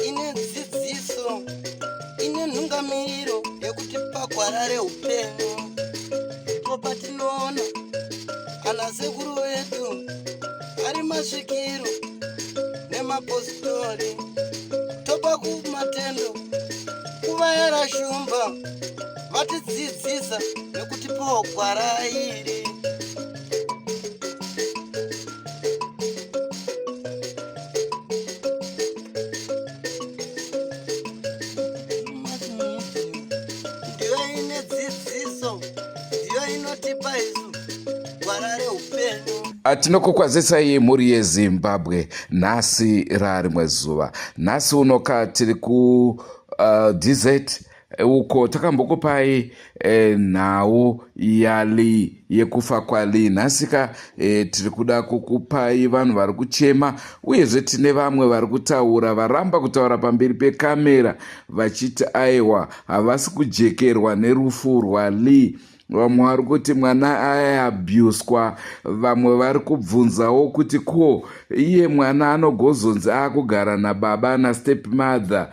Ine dzidziso, ine nhungamiro yekuti pagwara reupenyu ndipo patinoona ana sekuru vedu ari masvikiro nemapositori, topa kumatendo kuvayera shumba vatidzidzisa nekutipawo gwara iri. Ndiyo ine dzidziso, ndiyo inotipa isu gwara reupenyu. Tinokukwazisai mhuri yeZimbabwe, nhasi rarimwe zuva. Nhasi unoka tiri ku DZ uko takambokupai nhau yaLee, yekufa kwaLee. Nhasika tiri kuda kukupai vanhu vari kuchema, uyezve tine vamwe vari kutaura varamba kutaura pamberi pekamera vachiti aiwa, havasi kujekerwa nerufu rwaLee. Vamwe vari kuti mwana aiabhuswa, vamwe vari kubvunzawo kuti ko iye mwana anogozonzi akugara nababa nastep mother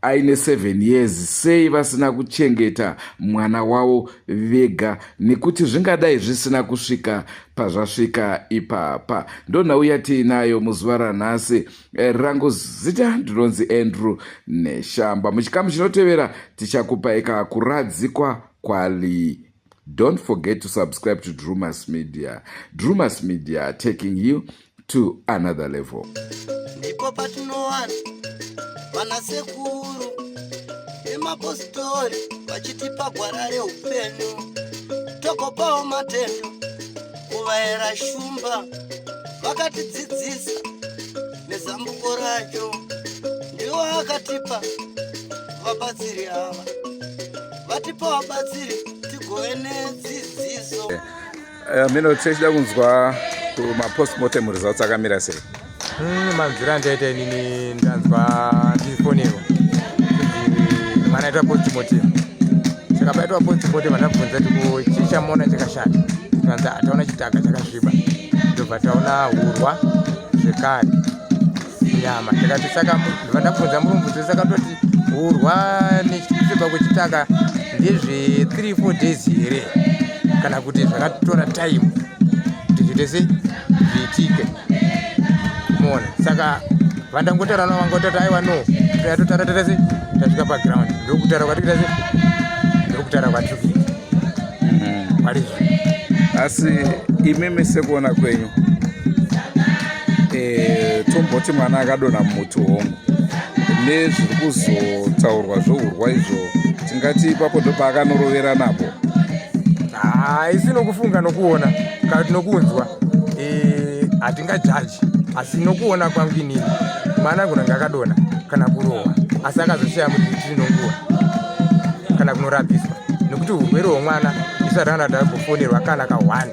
aine 7 years, sei vasina kuchengeta mwana wavo vega, nekuti zvingadai zvisina kusvika pazvasvika ipapa. Ndonhau yatiinayo muzuva ranhasi. Rangu zita ndinonzi Andrew Neshamba. Muchikamu chinotevera tichakupai kakuradzikwa kwaLee. Don't forget to subscribe to Drumas Media. Drumas Media, taking you to another level. Ndipo patinowana vanasekuru nemapositori vachitipa gwara reupenyu, togopawo matendo kuvayera shumba vakatidzidzisa nezambuko racho. Ndiwo akatipa vabatsiri ava, vatipa vabatsiri tigove nedzidziso. Mino tichida kunzwa kumapostmortem results akamira sei? Manzwiro andaita inini, ndanzwa ndifonerwa kuti mwana aitwa postmortem. Saka paitwa postmortem, andabvunza kuti ko chii chamuona chakashata? Tikanzi taona chitaka chakasviba, ndobva taona hurwa zvekare, nyama. Tikati saka, ndobva ndabvunza murumbudzo, saka toti hurwa nekusviba kwechitaka ndezve 3 4 days here, kana kuti zvakatora time kuti zviite sei, zviitike? Mona saka vandangotaura navo vangotati aiwa, no, tatotaura tata sei, tasvika paground, ndokutaura kwatikuita sei, ndokutaura kwatiri kuita parizvo. Asi imimi sekuona kwenyu, tomboti mwana akadonha mumuti, hongu, nezviri kuzotaurwa zvourwa izvo, tingati ipapo ndopaakanorovera napo? Haisi nokufunga, nokuona kana kuti nokunzwa, hatingajaji, asi nokuona kwangu inini, mwana agona kunge akadonha kana kurohwa, asi akazoshaya kuti tiri nonguva kana kunorapiswa, nekuti urwere hwemwana isu hatakana takambofonerwa kana ka1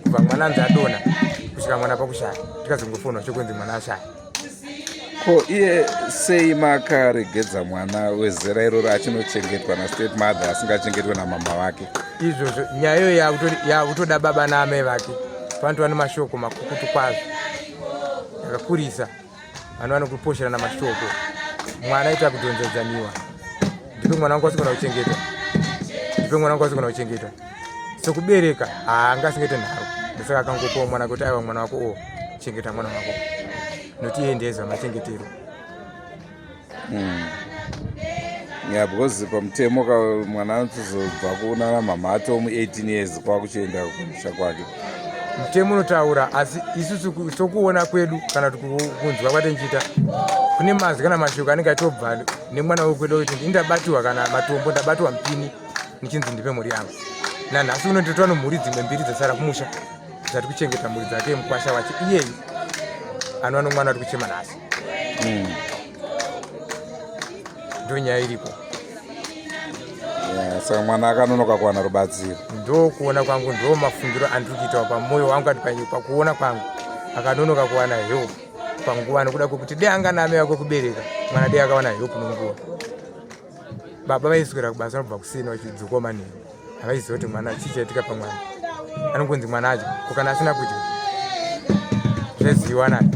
kubva mwana anzi adonha kusvika mwana pakushaya, tikazongofonwa chokunzi mwana ashaya. Ko iye sei makaregedza mwana wezera iroro achinochengetwa nastep mother, asingachengetwe namama vake? Izvozvo nyaya iyoyo yakutoda baba naamai vake. Panotova nemashoko makukutu kwazvo, yakakurisa vanhu vanokuposherana mashoko. Mwana aita kudhonzedzaniwa, "Ndipe mwana wangu, asigona kuchengetwa, ndipe mwana wangu, asigona kuchengetwa." Sekubereka haanga asingaite nharo, ndosaka akangopawo mwana kuti, "Aiwa, mwana wako, o chengeta mwana wako," nokuti iye ndezva machengetero. Ya, because pamutemo mwana anotozobva kunana mama atomu 18 years, kwakuchienda kumusha kwake. Mutemo unotaura, asi isusu sokuona kwedu kana kuti kunzwa kwatinchiita, kune mazwi kana mashoko anenge achitobva nemwana wekwedu kuti indabatiwa kana matombo, ndabatiwa mupini, nichinzi ndipe mhuri yangu. Nanhasi uno ndotova nomhuri dzimwe mbiri dzasara kumusha dzati kuchengeta mhuri dzake. Mukwasha wacho iyeyu anova nomwana wati kuchema nhasi. Ndo nyaya iripo. Yeah, saka mwana akanonoka kuwana rubatsiro. Ndo kuona kwangu, ndo mafungiro andiri kuitawo pamwoyo wangu, ati pakuona kwangu akanonoka kuwana help panguva nokuda kwekuti dei anga naamai vake kubereka mwana, dei akawana help nonguva. Baba vaiswera kubasa, vanobva kuseni vachidzokawo manheru, havaiziva kuti mwana chii chaitika pamwana. Anongonzi mwana adya, ko kana asina kudya zveziwa naye.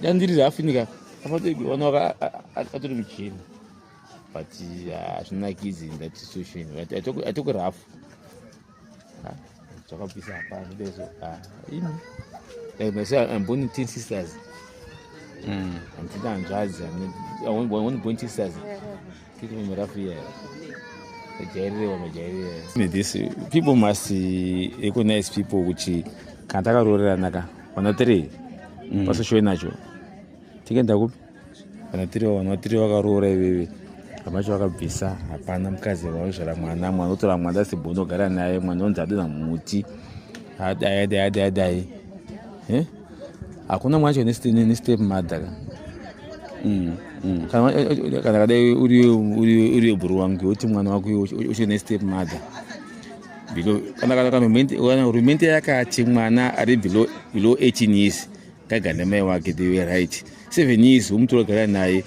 Ndandiri rafinika apaona atori muchini, but hazvinakidzi in that situation. Atoko rafu zvakabvisa hapana zvideso ini like myself, I'm born in 10 sisters. Handina hanzvadzi, I'm born sisters. Tiri murafu iya majairirewa majairire. This people must recognize people kuti kana takaroorerana ka vana 3 pasoshowe nacho tikaenda kupi? Vana 3, vana 3 vakaroora iveve hamacho vakabvisa, hapana mukadzi vaizvara mwana, mwana otora mwana asibhono ogara naye, mwana onzi adonha mumuti, adai adai adai adai. Hakuna mwana acho nestep mother ka. Kana kadai uri bhuru wangu woti mwana wako uchi nestep mother below, kana hurumende yakati mwana ari below 18 years ngagare namai wake, they were right. 7 years womutora gara naye,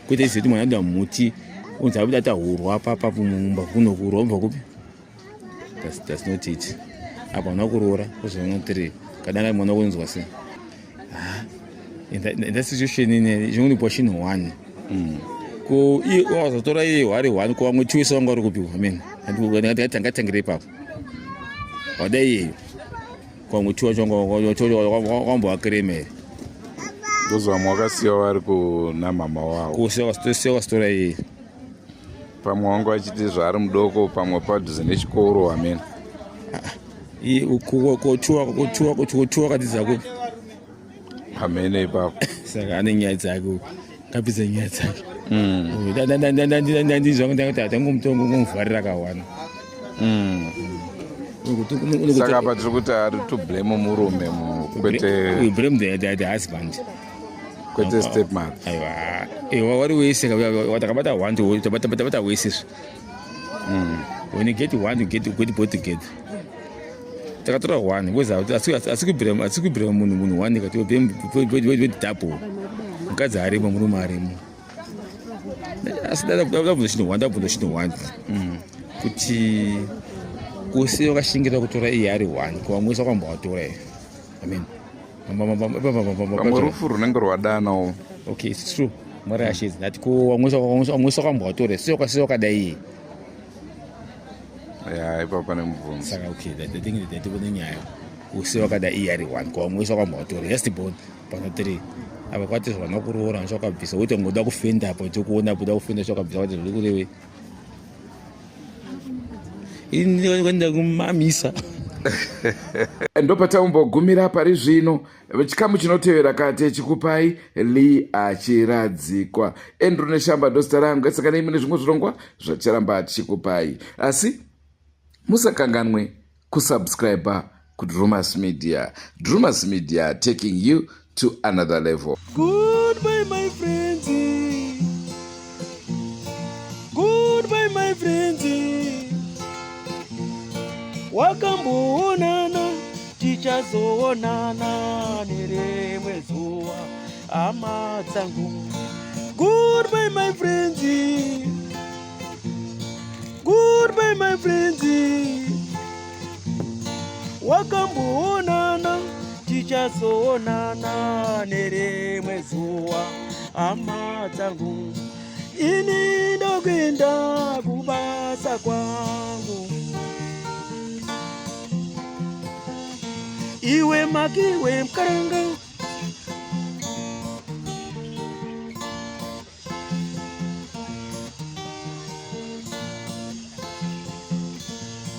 kwete izoti mwana adoda muti unzi abuda atahurwa papa mumba kunokurwa ubva kupi? That's not it. Apa hauna kuroora kuzvaona 3 kadanga mwana kunzwa sei? In that situation ine zvinondipa chinhu one. Ko wazotora iye hwari one, ko vamwe 2 wese vanga vari kupiwa? Amen, ngatangire ipapo. Wada iyeyo, ko vamwe 2 vacho wambovakrema here? Ndozi vamwe wakasiya vari kuna mama wavo. Kusiya wasitora iye. Pamwe wanga vachiti zvaari mudoko, pamwe padhuze nechikoro, amen. Ko 2 wakadzidza kupi? Pamene ipapo. Saka ane nyaya dzake, ngapidza nyaya dzake. Ndandizwa kuti atangomuvharira kawana. Saka apa tiri kuti ari to blame murume kwete Blame the husband. Kwete step mother. Aiwa, ewa wari wese watakabata one, tabata wese. When you get one, you get both together. Takatora one because asi kubhira munhu one kati double, mukadzi arimo, murume arimo, asi ndabvunza chinhu one, ndabvunza chinhu one kuti kuse wakashingira kutora iye ari one, ko vamwe wese wakwamba watora here? Amen. Pamwe rufu runenge rwadanawo. Okay, it's true, mwari ashedzi ndati ko vamwe wese wakwamba watora sei wakadai? Ya, ipapo pane mubvunzo. Saka okay, I think that kune nyaya use wakada iye ari one, ko vamwe wese wakwamba watora just born pano 3 apa kwati zvana kuroora wakabvisa woita ngoda kufenda apa tokuona apo uda kufenda wakabvisa kwati zviri kureve ini kumamisa. Ndopataumbogumira pari zvino. Chikamu chinotevera kate chikupai Lee achiradzikwa. Andrew Neshamba ndozita rangu. Saka neimwe nezvimwe zvirongwa zvacharamba tichikupai, asi musakanganwe kusubscribe kuDrumas Media. Drumas Media, taking you to another level. Goodbye, my friends. Goodbye, my friends. Wakamboonana, tichazoonana nerimwe zuva, hama dzangu. Goodbye, my friends. Goodbye, my friends. Wakamboonana, tichazoonana nerimwe zuva, hama dzangu. Ini ndokuenda kubasa kwangu. Iwe makiwe mukaranga.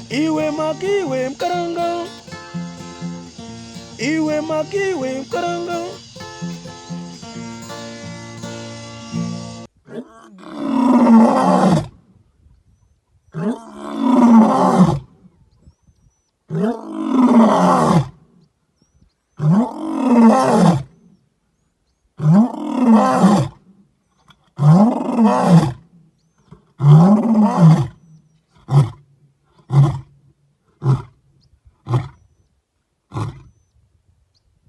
Iwe makiwe mukaranga, iwe makiwe mukaranga.